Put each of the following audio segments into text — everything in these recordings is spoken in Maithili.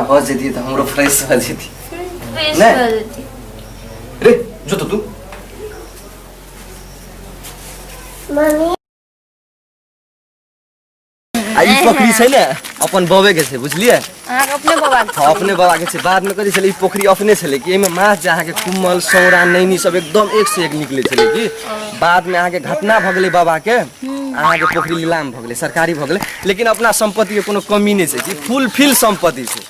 भऽ जैतियै तऽ हमरो फ्रेश भऽ जैतियै। फ्रेश नहि। भऽ जेतै। रे जो तो तू। मम्मी। आ ई पोखरी छै ने अपन बबे के छै, बुझलियै? अहाँके अपने बाबा के? हाँ, अपने बाबा के छै। बाद में कथी छलै, ई पोखरी अपने छलै कि एहिमे माछ जे अहाँके कुम्मल सौरा नैनी सब एकदम एक से एक निकलै छलै कि बाद में अहाँके घटना भऽ गेलै बाबा के, अहाँके पोखरी नीलाम भऽ गेलै, सरकारी भऽ गेलै। लेकिन अपना सम्पत्ति के कोनो कमी नहि छै कि फुलफिल सम्पत्ति छै।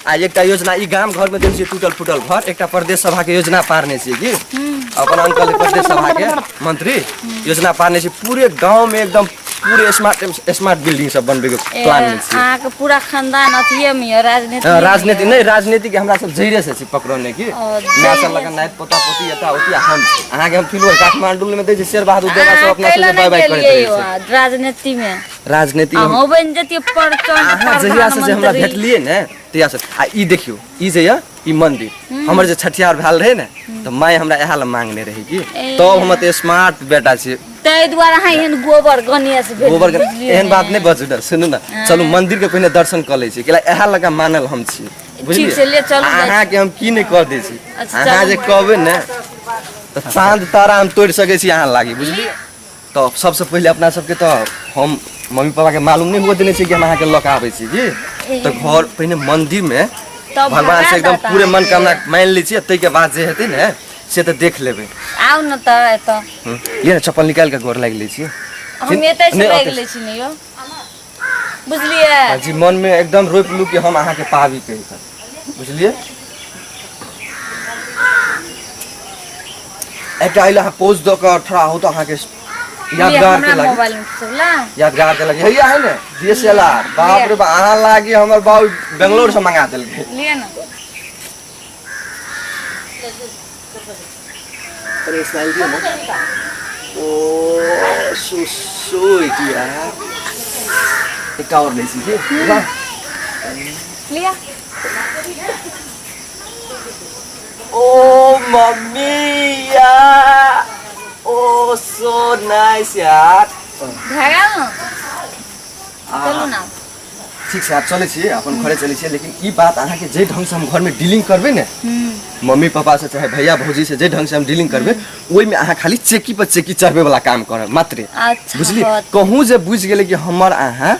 आ एकटा योजना ई गाम घर में देल छियै, टूटल फूटल घर, एकटा प्रदेश सभा के योजना पारने छियै कि अपन अंकल प्रदेश सभा के मंत्री योजना पारने छियै, पूरे गांव में एकदम पूरे स्मार्ट स्मार्ट बिल्डिंग सब बनबे के प्लान में छियै। अहाँके पूरा खानदान अथिये में यऽ, राजनीति? हाँ, राजनीति नहीं, राजनीति के हमरा सब जड़े से छी पकड़ने की। ओ, माय सब लगन नाइत पोता पोती एता ओती आ हम छी। अहाँके हम फिलहाल काठमांडू में दै छी शेर बहादुर देवा सब अपना सब बाय बाय करैत रहै छै। राजनीति में? राजनीति में अहूँ बनि जतियै प्रचंड अहाँ जहिया से जे हमरा प्रधानमंत्री। भेटलियै ने तहिया से। आ ई देखियौ, ई जे यऽ ई मंदिर हमर जे छठियार भेल रहै ने तऽ माय हमरा इएह लए मांगने रहै कि ए। तब हम तऽ स्मार्ट बेटा छी। ताहि दुआरे अहाँ एहन गोबर गणेश भेल। गोबर के बुझलियै एहन बात ने? नहि बजू ने, सुनू ने, चलू मंदिर के पहिने दर्शन कऽ लै छी, कैला इएह लगा मानल हम छी, बुझलियै? ठीक छै, ले चलू, जाइ छी। अहाँके हम की नहि कऽ दै छी। अच्छा, अहाँ चलू। जे कहबै ने तऽ चाँद तारा हम तोड़ि सकै छी अहाँ लागी, बुझलियै? तऽ सबसँ पहिले अपना सबके तऽ हम मम्मी पापाके मालूम नहि हुअ देने छी कि हम अहाँके लऽ कऽ आबै छी कि तऽ घर पहिने मन्दिरमे तब भगवान से भगा एकदम देता पूरे अहाँके। मनोकामना मानि लै छियै, ताहिके बाद जे हेतै ने से तऽ देख लेबै। आउ ने तऽ एतऽ। लिअ ने, चप्पल निकालि कऽ गोर लागि लै छियै। हम एतै से नहि, लागि ओतै लै छी ने यौ, बुझलियै? जी मनमे एकदम रोपि लू कि हम अहाँके पाबी कहि कऽ, बुझलियै? एकटा अइला अहाँ पोज दऽ कऽ ठड़ा हो तऽ अहाँके यादगार के हमरा लागी। मोबाइल में खिचौला यादगार के लागी हैया है ने डीएसएलआर। बाप रे बाप, अहाँ लागी हमर बाबू बेंगलोर से मंगा देलकै। लिए ना। अरे स्माइल दियो ना। ओ सो स्वीट यार, एकटा और लै छी की वाह। लिया। ओ मम्मी यार, ओ सो नाइस यार। भए गेल ने, चलू ना। ठीक छै, आब चलै छी, अपन घरे चलै छी। लेकिन ई बात अहाँके जे ढङ्गसँ हम घरमे डीलिंग करबै ने, मम्मी पापा से चाहे भैया भौजी से जे ढङ्गसँ हम डीलिंग करबै, ओहिमे अहाँ खाली चेकी पर चेकी चढ़बै वाला काम करब मात्रे। अच्छा। बुझलियै? हँ। कहूँ जे बुझि गेलै कि हमर अहाँ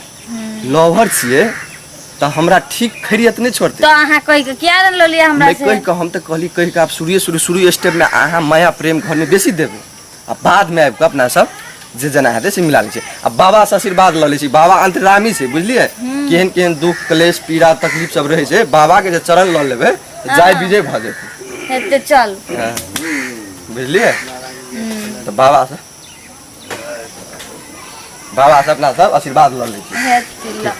लवर छियै तऽ हमरा ठीक खैरियत नहि छोड़तै। तऽ अहाँ कहि के किया ने लऽ लिअ हमरा नहि से? कहि कऽ हम तऽ कहली कहि कऽ आब शुरुए शुरू शुरू स्टेपमे अहाँ माया प्रेम घरमे बेसी देबै आ बादमे आबि कऽ अपना सब जे जेना हेतै से मिला लै छी आ बाबासँ आशीर्वाद लऽ लै छी। बाबा अन्तर्यामी छै, बुझलियै? केहन केहन दुःख क्लेश पीड़ा तकलीफ सब रहै छै, बाबाके जे चरण लऽ लेबै तऽ जाय विजय भऽ जेतै। हेतै, चल। हँ, बुझलियै? तऽ बाबासँ बाबासँ अपना सब आशीर्वाद लऽ लै छी। हेतै, लऽ।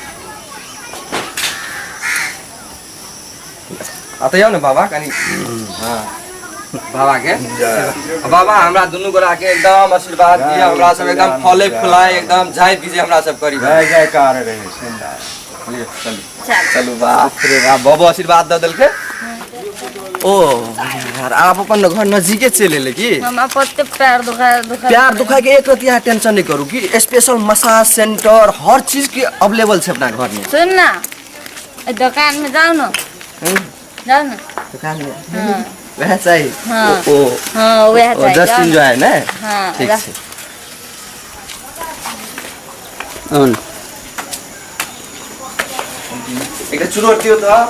आ तऽ आउ ने बाबा कनि। हाँ, बाबा के बाबा हमरा दुनू गोरा के एकदम आशीर्वाद दिअ, हमरा सब एकदम फले फुलाए एकदम जाय विजय हमरा सब करी। जय जयकार रहे सुंदर। लिअ, चलू। चल। चलू। बाप रे बाप, बाबो आशीर्वाद दऽ देलकै। ओ यार, आब अपन घर नजदीके चलि एलै की? हमरा पत्ते पैर दुखा दुखा। प्यार दुखाय के एक रति अहाँ टेंशन नहीं करू कि स्पेशल मसाज सेंटर हर चीज के अवेलेबल छै अपना घर में। सुन ना, ए दोकान में जाओ ना। जाओ ना। दुकान में? हाँ। वएह चाही? हाँ। ओ। हाँ, वएह चाही। जस्ट जाओ ना। एंजॉय ने। हाँ। ठीक जा। छै। आन। एकटा चुरोट दियौ तऽ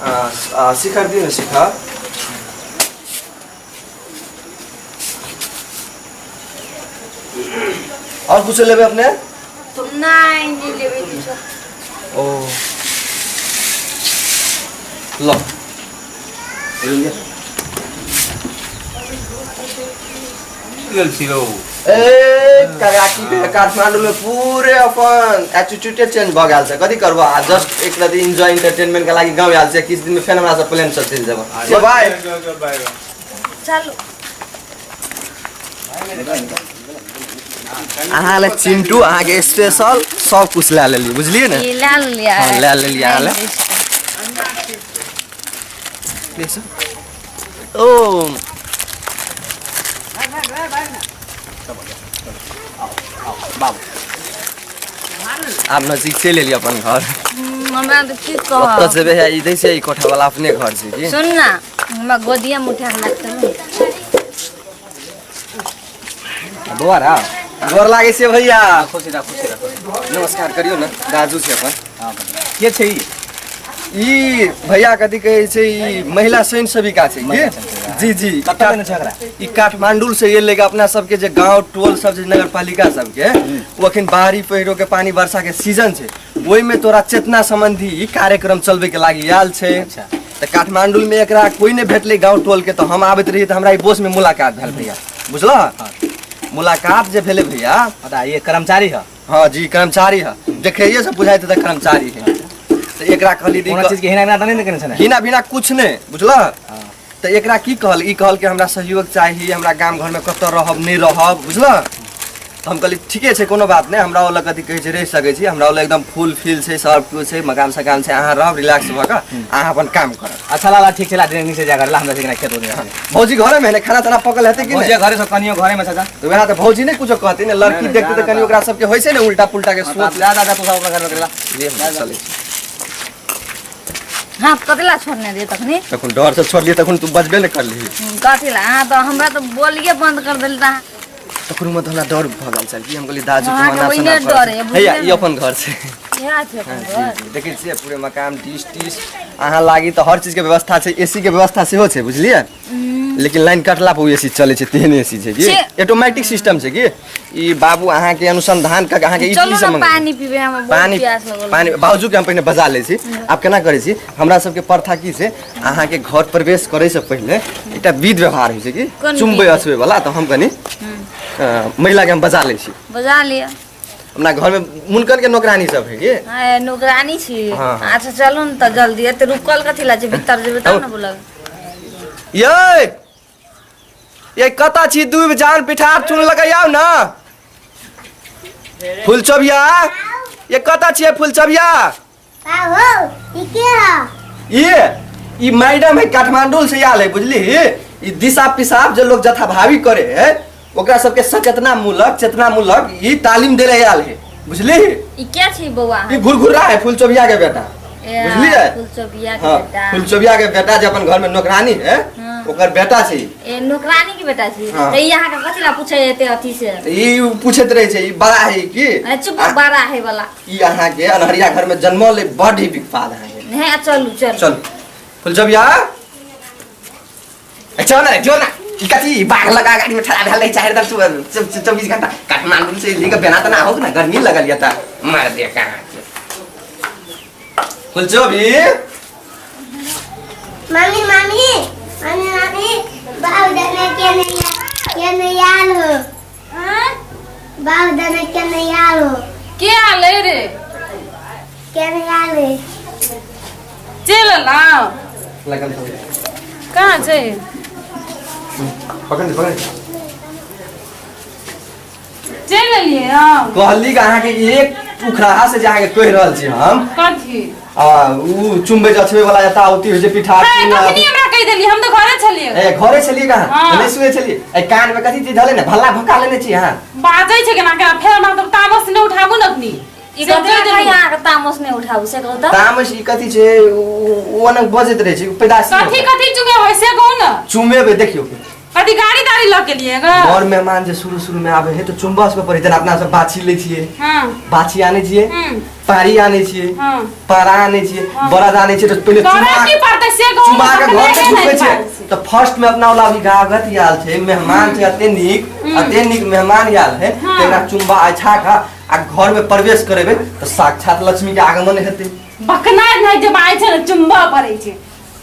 आ, शिखर दियौ ने, शिखर। और कुछ लेबै अपने? नहीं, नहीं लेबै किछो। ओ ल लिअ। गेल छी रौ। ए काका, की कहियै, काठमांडू में पूरे अपन एटीट्यूडे चेंज भऽ गेल छै। कथी करबो, आ जस्ट एक रति एंजॉय एंटरटेनमेंट के लागि गाँव आयल छै, किछु दिन में फेर हमरा सब प्लेन से चलि जेबै। बाय। बाय। चलू। अहाँ लए चिंटू अहाँके स्पेशल सब कुछ लए लेलियै, बुझलियै ने? ई लए लेलियै। हाँ, लए लेलियै अहाँ लए। ओ बाबू, आब नजदीक चलि एलियै अपन घर। हमरा तऽ की ओतऽ कहब जेबै है ई दै छै ई कोठा वाला अपने घर छै की सुन ना हमरा गोदिया में उठा के लगतै ने। बौआ रा गोर लागै छै भैया खुशी रह खुशी रह नमस्कार करियौ ने दाजू छै अपन हाँ के छै ई ई भैया कथी कहै छै ई महिला स्वयं सेविका छै की महिला स्वयंसेविका। जी जी कतऽ देने छै एकरा ई काठमांडू से ये लेके अपना सबके जे गांव टोल सब जे नगर पालिका सबके ओ अखन बाढ़ी पहिरो के पानी वर्षा के सीजन छै ओहिमे तोरा चेतना संबंधी ई कार्यक्रम चलबै के लागी आयल छै अच्छा। तऽ काठमांडू में एकरा कोई नहि भेटलै गांव टोल के तऽ हम आबैत रहियै तऽ हमरा ई बोस में मुलाकात भेल भैया बुझलह मुलाकात जे भेलै भैया पता ये कर्मचारी है हाँ जी कर्मचारी है देखैये से बुझाइत तऽ कर्मचारी है तऽ एकरा कहली कोनो चीज के हिना बिना तऽ नहि ने केने छै ने हिना बिना कुछ नहि बुझलह तऽ एकरा की कहल ई कहल कि हमरा सहयोग चाही हमरा गाम घरमे कतऽ रहब नहि रहब बुझलह तऽ हम कहली ठीके छै कोनो बात नहि हमरा ओलग कथी कहै छै रहि सकै छी हमरा ओलग एकदम फुल फील छै सब किछु छै मकान सकान छै अहाँ रहब रिलैक्स भऽ कऽ अहाँ अपन काम करब अच्छा लाला ठीक छै ला नीक से जा कर ला हमरा से खेत ओत भौजी घरेमे है ने खाना ताना पकल हेतै कि भौजी नहि घरे से कनियो घरे में छै तऽ वएह तऽ भौजी नहि कुछो कहती ने लड़की नहि, देखते तऽ जा, कनि जा। ओकरा सबके होइ छै ने उल्टा पुल्टा के सोच जा जा जा तू सब अपना घर में करेला ले हम चलै छी हाँ कथी ला छोड़ने रहियै तखनी तखन डर से छोड़लियै तखन तू बजबे नहि करलिही कथी ला अहाँ तऽ हमरा तऽ बोलिए बंद कर देली तऽ तखन मत हमरा डर भऽ गेल छल कि हम कहलियै दाजू अहाँके के मना ओहिने सना डर है, हैया बुझलियै ई अपन घर छै इएह छै अपन घर जी, जी, देखै छियै पूरे मकान डिश टिश अहाँ लागी तऽ हर चीजके व्यवस्था छै एसी के व्यवस्था सेहो छै बुझलियै लेकिन लाइन कटला पर ओ एसी चलै छै तेहन एसी छै कि छै। ऑटोमेटिक सिस्टम छै कि ई बाबू अहाँके अनुसंधान कऽ के अहाँके ई चलू सब ने मंगेलकै। पानी पीबे हमरा बहुत पानी प्यास लगल पानी बाबूजू के हम पहिने बजा लै छी आब केना करै छी हमरा सबके प्रथा की छै अहाँके घर प्रवेश करै से पहिले एकटा विध व्यवहार होइ छै कि कोन चुमबै विध? असबै वाला तऽ हम कनि महिला के हम बजा लै छी बजा लिअ अपना घर में मुनकन के नौकरानी सब है कि हाँ, नौकरानी छी हाँ, हाँ। अच्छा चलू ने तऽ जल्दी एते रुकल कथी ला छै भीतर जेबै तब ने बोलब ये ये कतऽ छी दूब जान पिठार चून लगाउ ना फुलचबिया ये कतऽ छियै फुलचबिया हो ई के है ये ई मैडम है काठमांडू से आयल है बुझली ई दिशा पिसाब जे लोग जथाभावी करे है ओकरा सबके सचेतना मूलक चेतना मूलक ई तालीम देले आयल है बुझली ई के छी बौआ ई घुरघुर्रा है फुलचबिया के बेटा बुझलियै फुलचबिया के हाँ बेटा फुलचबिया के बेटा जे अपन घर में नौकरानी है हाँ। ओकर बेटा छै ई। ए नौकरानी के बेटा छी हाँ। तऽ ई अहाँके कथी ला पूछे एते अथी से ई पूछैत रहे छै ई बड़ा है की ए, चुप बड़ा है वाला ई अहाँके अनहरिया घर में जन्मल है बड ही विकपाल अहाँके हे चलू चलू चल फुलचबिया ए, चल ना जो ना ई कथी बाघ लगा गाड़ी में ठड़ा भेल रहे चाहे एकदम 24 घंटा काठमांडू से लेके बेना तना हो ना गर्मी लगल या त मार दे कहाँ के फुलचबी mummy mummy mummy mummy बाबू दाना के नहीं के नहीं आल हो बाबू दाना के नहीं आल हो के आले रे के नहीं आल है चल अलाउ लगन कहाँ छै पकड़ पकड़ चलि एलियै हम कहली कि अहाँके एक उखड़ाहा से जे अहाँके कहि रहल छी हम कथी आ उ चुम्बै अछबै वाला एता औती होइ छै पिठा हे कखनी हमरा कहि देलियै हम तऽ घरे छलियै ए घरे छलियै कहाँ हाँ। नहि सुनै छलियै ए कान में कथी चीज धले ने भल्ला भका लेने छी अहाँ बाजै छै केना केना फेर हमरा तऽ तामस नहि उठाबू ने अखनी ई से कथी कहि ला देलहुँ। अहाँके तामस नहि उठाबू से कहू तऽ तामस ई कथी छै उ ओना बजैत रहै छै उ पैदासी कथी कथी चुमेबै से कहू ने चुमेबै देखियौ कथी गाड़ी ताड़ी लऽ के लिए ग बड़ मेहमान जे शुरू शुरू में आबै है तऽ चुम्बस पे पड़ै जेना अपना सब बाछी लै छियै हाँ बाछी आनै छियै हम्म पारी आनै छियै हाँ पारा आनै छियै बरद आनै छियै तऽ पहिले तोरा चुमा की पड़तै से कहू चुमा के घर से घुसबै छियै छै तऽ फर्स्ट में अपना वाला अभी गागत आयल छै मेहमान छै एते नीक एते नीक मेहमान आयल है हाँ। तऽ एकरा चुम्बा अच्छा खा आ घर में प्रवेश करेबै तऽ साक्षात लक्ष्मी के आगमन हेतै बकनाइ नहि जे बाजै छै ने चुम्बा पड़ै छै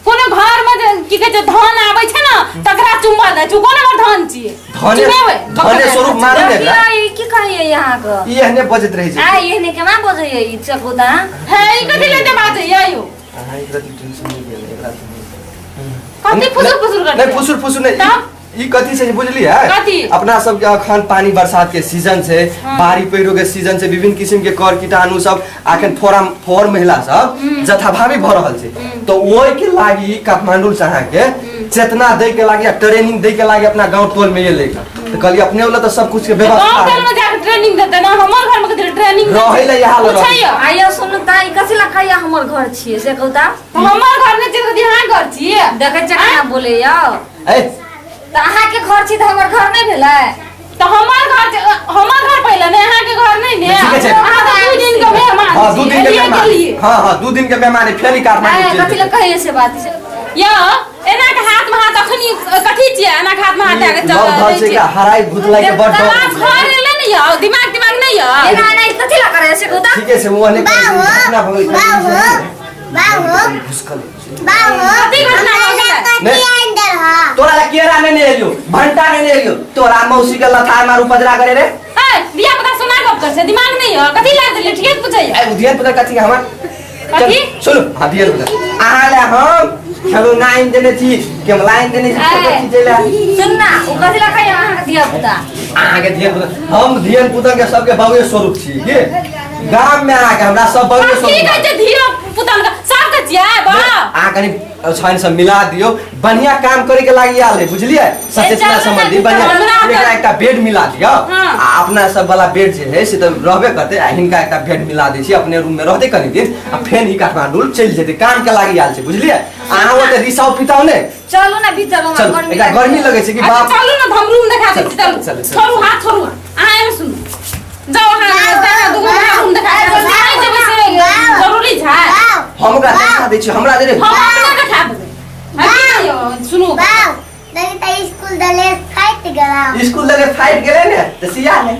कोनो घर में जे की कहै छै धन आबै छै ने तकरा चुम्बा दै छै कोन हमर धन छियै धने चुमेबै धने स्वरूप मानू ने एकरा देखियौ, ई की कहैया अहाँके ई एहने बजैत रहै छै आ एहने केना बजैया ई चकू तऽ हे ई कथी लए बाजै यौ अहाँ एकरा टेंशन नहि भेल एकरा तऽ नहि। कथी फुसुर फुसुर नहि करतै फुसुर फुसुर नहि तब? ई कथी छै बुझलियै कथी? अपना सबके अखन पानी बरसात के सीजन छै बाड़ी पैरो के सीजन छै विभिन्न किसिम के कर कीटाणु सब अखन फोरा फोर महिला सब जथाभावी भऽ रहल छै तऽ ओहि के लागी काठमांडू से अहाँके चेतना दै के लागी आ ट्रेनिंग दै के लागी अपना गांव टोल में एलै तऽ कहलियै अपने वाला तऽ सब कुछ के गाँव व्यवस्था टोल है। में जाके ट्रेनिंग देते ना हमर घर में कथी ट्रेनिंग रहै ला यहाँ लग पूछैया आइयो सुनू त ई कथी ला खाइया हमर घर छियै से कहू त हमर घर नै छै कथी अहाँ घर छियै देखै छियै केना बोलैया ए तऽ अहाँके घर छी तऽ हमर घर नहि भेलै तऽ हमर घर हमर घर पहिले ने अहाँके घर नहि ने ठीके छै। अहाँ तऽ 2 दिन के मेहमान हां 2 दिन के एलियै मेहमान गेलियै। हां हां 2 दिन के मेहमान है, फेर ही काठमांडू आइ चलि कथी ला जेतै। कहैया से बात से यौ एना के हाथ में हाथ अखनी कथी छियै एना के हाथ में हाथ दए के लव चल धर छै कि हराई भुतलाई के बड़ डर बाप घर एलै ने यौ दिमाग दिमाग नहि यौ एना एना ई कथी ला करैया से कहू त ठीके छै ओ अनेक बाबू घटना भऽ गेलै बाबू बाबू घुसकल बाबू कथी घटना भऽ गेलै? कथी अंदर हा तोरा ला केरा ने एलियो भंटा ने एलियो तोरा मौसी के लथार मारू पजरा करे रे ए दिया पता सुना गप कर छै दिमाग नहि यौ कथी ला देलियै ठीके पूछैया ए धियान पुता कथी के हमर कथी? सुनू हां धियान पुता अहाँ ले हम खेलौना आनि देने छी केमला आनि देने छी ए। कथी चलि आयल। सुन ना ओ कथी ला खाइया अहाँके धिया पुता अहाँके धियान पुता हम धियान पुता के सबके बाबुए स्वरूप छी के गाम में अहाँके हमरा सब बाबुए की स्वरूप कहै छै धिया पुता सबके छियै बा अहाँ कनि छानि सब मिला दियौ बढ़िया काम करे के लागी आयल है बुझलियै सचेतना चलू ना, संबंधी बढ़िया हमरा तऽ- एकरा एकटा बेड मिला दियौ हाँ। आ अपना सब वाला बेड जे है से तऽ रहबे करतै आ हिनका एकटा बेड मिला दै छी अपने रूम में रहतै कनि दिन आ फेर ही काठमांडू चलि जेतै काम के लागी आयल छै बुझलियै अहाँ ओतऽ रिसाउ पिताउ ने चलू ना भीतर हमरा चलू गर्मी एकरा गर्मी लगै छै कि अच्छा बाप चलू ना हम रूम देखा दै छी चलू, चलू चलू, चलू। छोड़ू हाथ छोड़ू अहाँ एमे सुनू जाओ अहाँ दूगो रूम देखा दै छी नहि जेबै से जरूरी छै बाबू हम ओकरा देखा दै छी हमरा दे रे हम अपना देखा देबै हाँ, की कहियौ? सुनू बाबू देखी त स्कूल दले फाट गेला स्कूल लगे फाइट गेलै ने तऽ सिया ले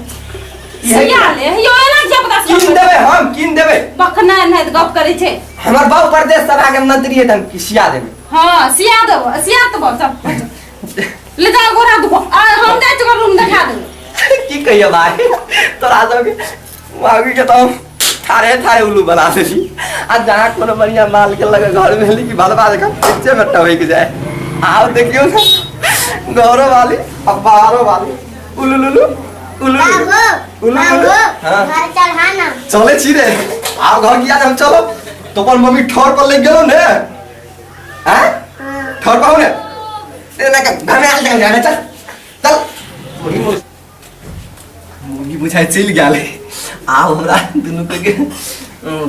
सिया ले यौ एना किया पता कीन देबै हम कीन देबै बखना नहि तऽ गप करै छै हमर बाप प्रदेश सभा के मंत्री है तऽ हम की सिया देबै हाँ सिया देबो सिया देबो सब ले जाओ गोरा दुखो आ हम जाइ छी रूम देखा देबै की कहिए भाई तोरा सबके मामी के तऽ हम थारे थारे उल्लू बना देली आ जहाँ कोनो बढ़िया माल के लगे घर में कि भलवा देखा पीछे में टबक जाए आओ देखियो ना घरो वाली आ बाहरो वाली उल्लू लुलू उल्लू बाबू उल्लू बाबू लुलू हाँ घर चढ़ा ना चले छी रे आओ घर किया हम चलो तो अपन मम्मी ठोर पर ले गेलो ने हैं ठोर पर ने ए ना घर में आल जा चल चल मुर्गी मुर्गी बुझाइ चलि गेल आब हमरा दुनू के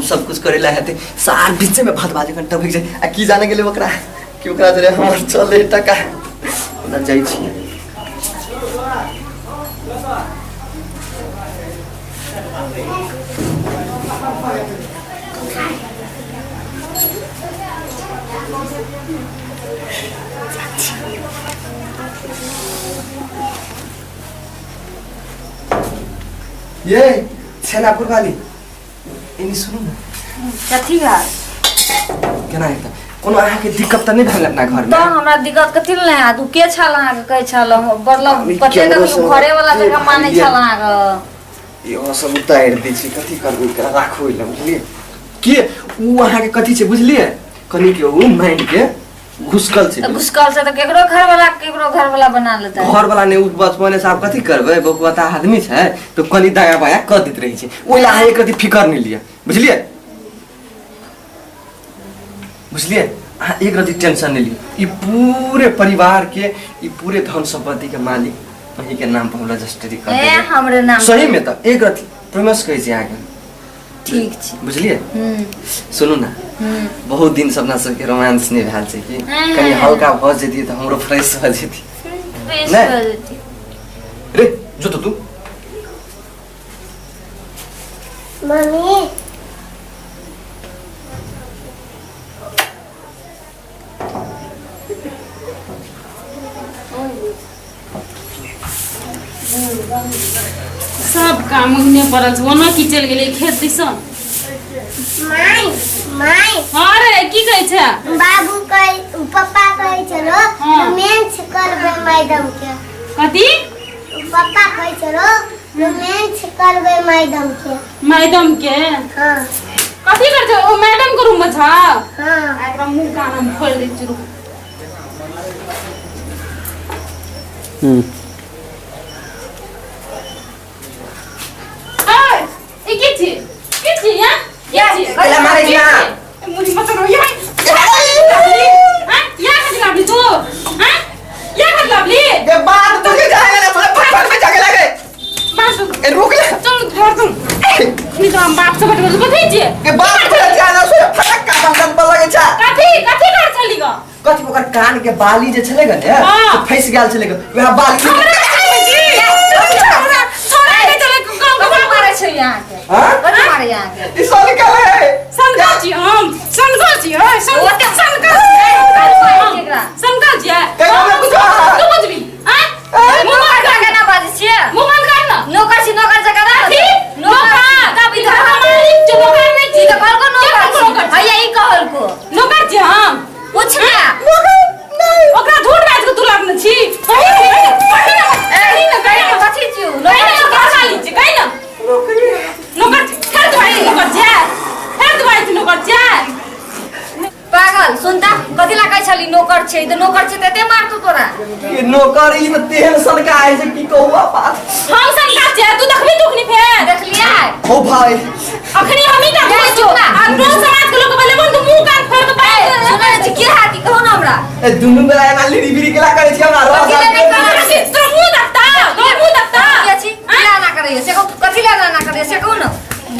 सब कुछ करे ला हेतै सार बीचे में भात बाजे कनि टपकि जाय आ की जाने गेलै ओकरा कि ओकरा जरे हमर चले टका ओना जाइ छी ये छेनापुर वाली एनी सुनू ने कथी भेल केना हेतै कोनो अहाँके दिक्कत तऽ नहि भेल अपना घरमे तऽ हमरा दिक्कत कथी लए हैत ओ के छल अहाँके कहै छल बदलब ई कते केकरो देखलहुँ से- घरे वाला जकाँ मानै ये- छल अहाँके इहो सब उतारि दै छी कथी करबै एकरा राखू लए बुझलियै के उ अहाँके कथी छै बुझलियै कनि के उ माइंड के घुसकल छै तऽ घुसकल छै तऽ केकरो घर वाला केकरो घर वाला बना लेतै घर वाला ने उ बचपने से आब कथी करबै बौआ आदमी छै तऽ कनि दाया बाया कऽ दैत रहै छै ओहि लए अहाँ एक रति फिकर नहि लिअ बुझलियै बुझलियै अहाँ एक रति टेंशन नहि लिअ ई पूरे परिवार के ई पूरे धन संपत्ति के मालिक अहीं के नाम पर हम रजिस्ट्री कर ए देबै हमरे नाम सही में तऽ एक रति प्रॉमिस कहै छी अहाँके ठीक छै बुझलियै हम्म सुनू ने हम्म बहुत दिन से अपना सबके रोमांस नहि भेल छै कि हँ। कनि हल्का भऽ जैतियै तऽ हमरो फ्रेश भऽ जैतियै फ्रेश नहि। भऽ जेतै रे जो तो तू मम्मी सब काम ओहिने पड़ल छै ओना की चलि गेलै खेत दिसन माय माय हँ रे की कहै छै बाबू कहै पप्पा कहै छलो हाँ। रोमांस करबै मैडम के कथी पप्पा कहै छलो रोमांस करबै मैडम के मैडम के हाँ कथी कर छै ओ मैडम के रूम में छ हाँ एकरा मुंह कान हम खोलि दै छी रुक ए, ई की छी की छी यहाँ की छी कैला मारै छी अहाँ? मुड़ी मत रो यहाँ हाँ यहाँ कथी लाबली तू हाँ यहाँ कथी लाबली के बात तुझे जाएगा ना थोड़ा फटफट में जाके लगे बासु ए रुक ले छियै के बात करे छै ना से फटक्का बंधन पर लगे छै। कथी कथी कर छली ग? कथी ओकर कान के बाली जे छलै ग ने हाँ। से फंस गेल छलै ग, वएह बाली। हमरा छली छोरा छोरा के चले गांव के कथी मारै छै अहाँके? हाँ? कथी मारै अहाँके? ई साल के है। सनका छी हम, सनका छी है, सनका सनका केकरा? सनका छी है। कहियो नहि बुझा। तू बुझबी आँ? मुँह बंद नौकर कर, जकाँ ना बाजै छियै? मुँह बंद कर न। नौकर छी, नौकर जकाँ ना। कथी? नौकर छी, नौकर। तब ई ई घर तऽ मालिक छौ, नौकर नहि छी। ई तऽ कहलको के नौकर कहलको छी। नौकर छी? हैया ई कहलको। नौकर छी हम? पूछ ना। ओकरा झूठ बाजि के तू लगने छी। कही ने, कही ने, कही ने, कही ने। कथी छियौ? कही ने, नौकर घर छी। वाली छी, कही ने। नौकर छी। फेर तू आई नौकर छियै। फेर तू आई नौकर छियै। पागल सुनता कथी ला कहै छली नौकर छै? ई तऽ नौकर छै तऽ एते मारतौ तोरा। के नौकर ई में तेहन सनका है जे की कहू आ बात। हम सनका छियै, तू देखबी तू अखनी फेर। देखलियै? हो भाई। अखनी हमही टा ए, खुश छौ। सुन ना। आ गाँव समाज के लोक बोले तू मुँह कान फोड़ के ए, सुनै बाजि छी के हाथी कहू ना हमरा। ए दुनू बेला एना लिरी बिरी केला करै छी हमरा कथी रस ला नहि करै छी? तोरा मुँह देखता, तोरा मुँह देखता। के छी? की ला ना करैया से कहू, कथी ला ना करैया से कहू ना।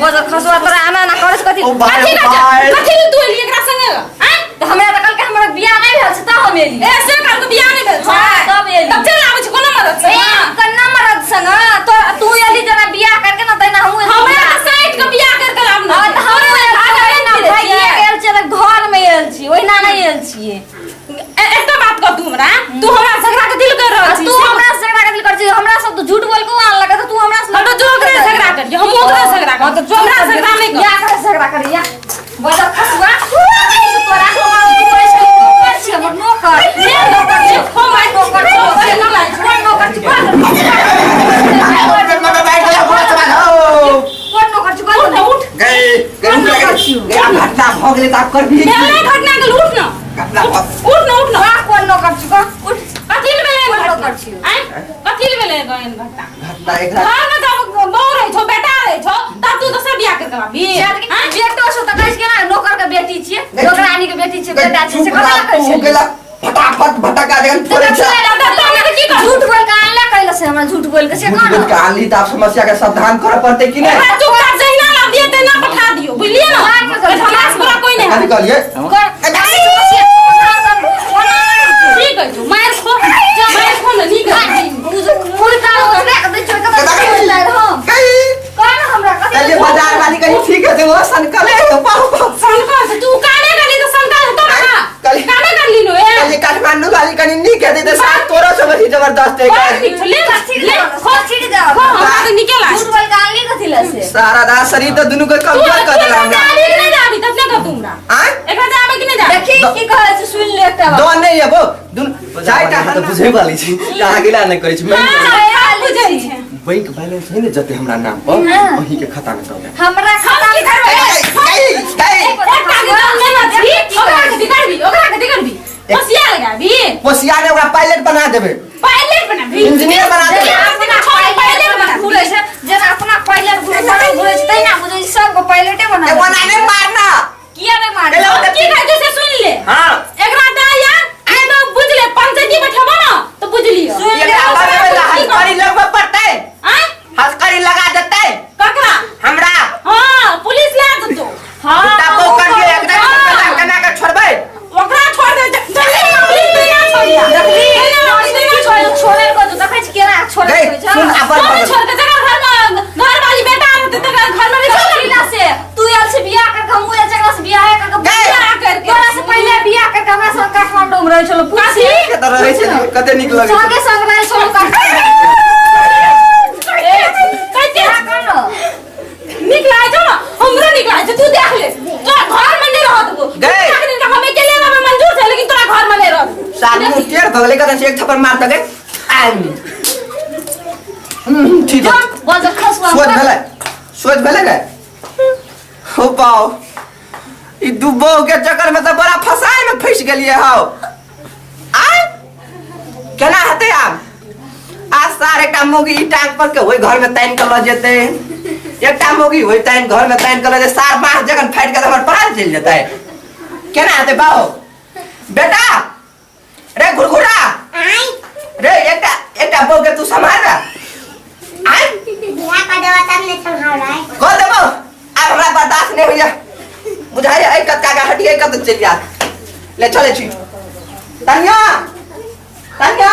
बजर खसुआ तोरा आना ना करै छै कथी? ओ भाई, कथी ओ भाई। कथी लए तू एली एकरा संगे? आँय? तऽ हमरा तऽ कहलकै हमरा बियाह नहि भेल छै तब हम एली। ए, से कहलकै बियाह नहि भेल छै। हाँ, तब एली। तब चलि आबै छै कोनो मदद से। ए, कन्ना मरद संग तो तू एली जेना बियाह करके ना तहिना हमहूँ एली हमरा बियाह। तऽ साइड के बियाह करके लाबना हाँ, छै। तऽ हमहूँ तोरा एल भाग छियै ना ना, भागिए भागिए। के एल छियै तऽ घर मे एल छियै, ओहिना नहि एल छियै। एकटा बात कह तू हमरा, तू हमरा झगड़ा के दिल कर रहल आ छी। तू हमरा से झगड़ा कथी करै छी? हमरा सब तऽ झूठ बोल के आनलक तऽ तू हमरा से हम तऽ जो ओकरे झगड़ा करियो, हम ओकरे झगड़ा हाँ, करियो। तऽ जो हमरा झगड़ा नहि कर। या करे झगड़ा करी या। बजर खसुआ तोरा हमरा तू कहै छै नौकर छी हमर नौकर। ले नौकर छी, हम आइ नौकर छी, कोन नौकर छी, कोन कोन नौकर छी, कोन उठ न, उठ। गए गए घटना भ गेलै त आब करबी। भेलै घटना के, उठ न। घटना भ उठ न, उठ न। वाह, कोन नौकर छी, कह, उठ। कथी ले भेलै कोन घटना? नौकर छी? आँय? कथी ले भेलै एहन घटना? घटना एकरा घर में जब बहू रहै छौ, बेटा रहै छौ, तब तू दोसर बियाह करके आबी। आँय? बेटो छौ तऽ कहै छै केना नौकर के बेटी छियै, नौकरानी के बेटी छियै, बेटा छियै, से चुप कथी ला रह, कहै तू छै? गेला फटाफट भटका जखन फोड़ै छै। की करबू? झूठ बोल के आनले कैला से हमरा झूठ बोल के से झूठ कह बोल ना। के आनली त आब समस्या के समाधान करऽ पड़तै कि नहि? एकरा चुपचाप जहिना लाब दियै तहिना पठा दियौ, बुझलियै ने? हमरा से पूरा कोइ नहि कथी हैत। कहलियै? कर समस्या समाधान कर, ओना ठीक अछि, मारि खो, मारि खो ने, नीक अछि। मुर्गा ओकरा के दै छै, कतऽ चलि हम गई कह ना हमरा कथी कहलियै बाजार वाली कही ठीक है वो सनकले पाओ पाओ। सनका से तू काने करली तऽ सनका हेतौ ना? कहली- काने करली नो, ए? कहलियै काठमांडू वाली कनी नीक हेतै त साथ तोरो से बेसी जबरदस्त है। बड़ नीक छौ, ले ना, ले, खो, खो, हमरा तऽ नीके लागै। झूठ बोल के आनली कथी ला से? सारा दा शरीर त दुनू के तू कमजोर तू कर देला एकरा हमरा। जाबी कि नहि जाबी? ततने कह तू हमरा। आँय? एकरा जाबे कि नहि जाबी? देखी की कहै छै सुनि ले एकटा बात। दो नहीं अबो दुनू चारिटा हम तऽ बुझै वाली छी जे अहाँ गेला नहि करै छी। हाँ, हम बुझै छी। बैंक बैलेंस है ने जते हमरा नाम पर हाँ। वही के खाता में दऽ देब। हमरा खाता हम की में करबै? गई गई एकटा के दाम लेना छी, ओकरा के दिगरबी, ओकरा के दिगरबी। होशियार लगाबी। होशियार ने ओकरा पायलट बना देबै। पायलट बनाबी। इंजीनियर बना देबै। जेना अपना पायलट बना घुरै छै, जेना अपना पायलट घुरै छै, घुरै छै तहिना बुझै छै सबके पायलटे बना ए ओना नहि मारना। किया नहि मारै? हेलो। हम की कहै छियौ से सुनि ले। हाँ। एकरा दा यार, आइ तऽ बुझ ले, पंचायती बैठबो न तऽ बुझ लियो। सुनि ले। एकरा बनेबै ला हथकड़ी लगबऽ पड़तै। आँय? हथकड़ी लगा देतै ककरा? हमरा। हाँ, पुलिस ला देतौ। हाँ, दूटा बहू करियै एकदम हाँ। केना केना के छोड़बै? ओकरा छोड़ दे, जल्दी पुलिस नहि छोड़िया। देखली नहि, की कहै छोड़े को देखै छी केना छोड़े गई छै। सुन अपन कोन छोड़ के जकर घर में घर वाली बेटा रहतै तकर घर में नहि छोड़ कथी से तू आयल छै बियाह करके, हमहूँ आयल छै एकरा से बियाह करके। गई। बियाह करके। तोरा से पहिले बियाह करके हमरा संग काठमांडू में रहै छलो। पूछ। कथी? कतऽ रहै छै कते नीक लगै छै। संगे संग रहै छलो काठमांडू। कते बियाह कर न। नीक लागै छौ ने? हमरो नीक लागै छै। तू देख ले, तोरा घर में नहि रहत देबो। गई। हम अकेले रहबै मंजूर छै, लेकिन तोरा घर में नहि रहत देबो। सार मुँह टेढ़ भऽ गेलै कतऽ से एक थप्पड़ मार दगे। ठीक है। बजर खसुआ सोच भेलै, सोच भेलै गे। हो पाओ ई दू बहू के चक्कर में तऽ बड़ा फसाई में फंस गेलियै हौ। आय केना हेतै आब? आ सार एकटा मौगी ई टांग पर के ओहि घर में तानि के लऽ जेतै, एकटा मौगी ओहि तानि घर में तानि के लऽ जेतै। सार बाँस जखन फाटि के हमर प्राण चलि जेतै। केना हेतै बाबू? बेटा रे घुरघुरा रे, एकटा एकटा बहू के तू सम्हार ना। आय बियाह कर देबा तब ने सम्हारबै। कऽ देबौ। आब हमरा बर्दाश्त नहि होइया बुझाइया एहि कतका के हटिए कत चलि जायत ले चलै छी। तनिया, तनिया।